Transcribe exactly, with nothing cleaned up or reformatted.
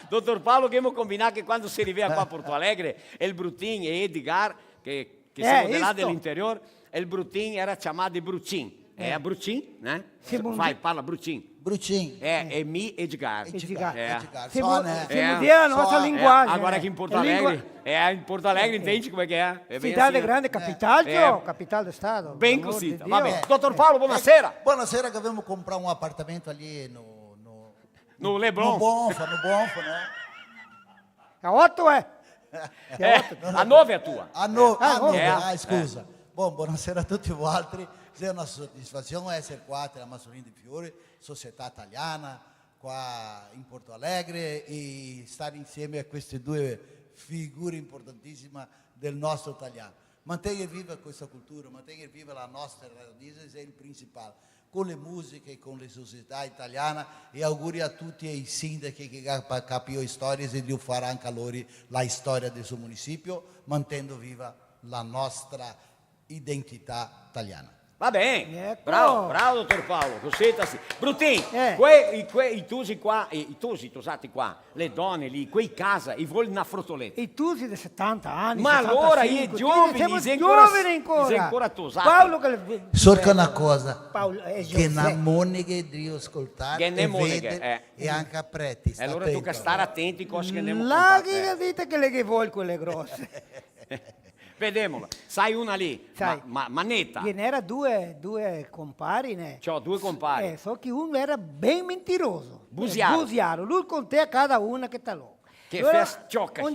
Dotor Paolo, che ghemo combinà che quando se rivea qua a Porto Alegre, el Brutin e Edgar, che, che semo de là de l'interior, el Brutin era ciamà de Brucin. Eh, Brucin, né? Fai, parla Brucin. Brucin. Eh, e mi Edgar. Edgar. Eh. Edgar. Semo, semo de la nostra linguagem, agora né? Che in Porto Alegre, eh, in Porto Alegre, intendi come che xe? Cidade grande, capital, eh, capital de Estado, ben cosita. Va ben. Dotor Paolo, bonasera. Bonasera, che gavemo comprà un apartamento lì no, no, no Leblon. No Bonfa, no Bonfa, né? A oto, eh? Eh, a nove a tua. A no-, a nove, ah, scusa. Bon, bonasera a tuti voaltri. Xe na sodisfasion eser qua te la Masolin de Fiori, Società Taliana, qua in Porto Alegre, e star insieme a queste due figure importantisime del nostro talian. Mantegner viva questa cultura, mantegner viva la nostra radice xe el principal. Con le musiche, con le società italiane, e auguri a tuti e i sindachi che ga capìo istorie e de far anca lori la istoria del so munisipio, mantendo viva la nostra identità taliana. Va ben, bravo, bravo, dotor Paolo, cosita sì. Brutin, eh, quei, i, quei, i tusi qua, i, i tusi, i tosati qua, le done lì, quei casa, i vol na frotoleta. I tusi de setanta ani, setantasinque, ma alora i xe gioveni, semo gioveni ancora. I xe ancora tosati. Paolo che le... Solo che na cosa, Paolo, eh, che na moneghe drio scoltar e veder, eh, e anca preti, sta atento. E alora toca star atenti cosa che ndemo a contar. Là che, eh, dite che le ghe vol quele grose. Vedemola. Sai una lì? Sai. Ma, ma, ma neta. Ghe n'era due, due compari, né? Ciò, due compari. Eh, so che uno era ben mentiroso. Busiaro. Eh, busiaro. Lu contea cada una che talò. Che alora, fea s-, cioca. Un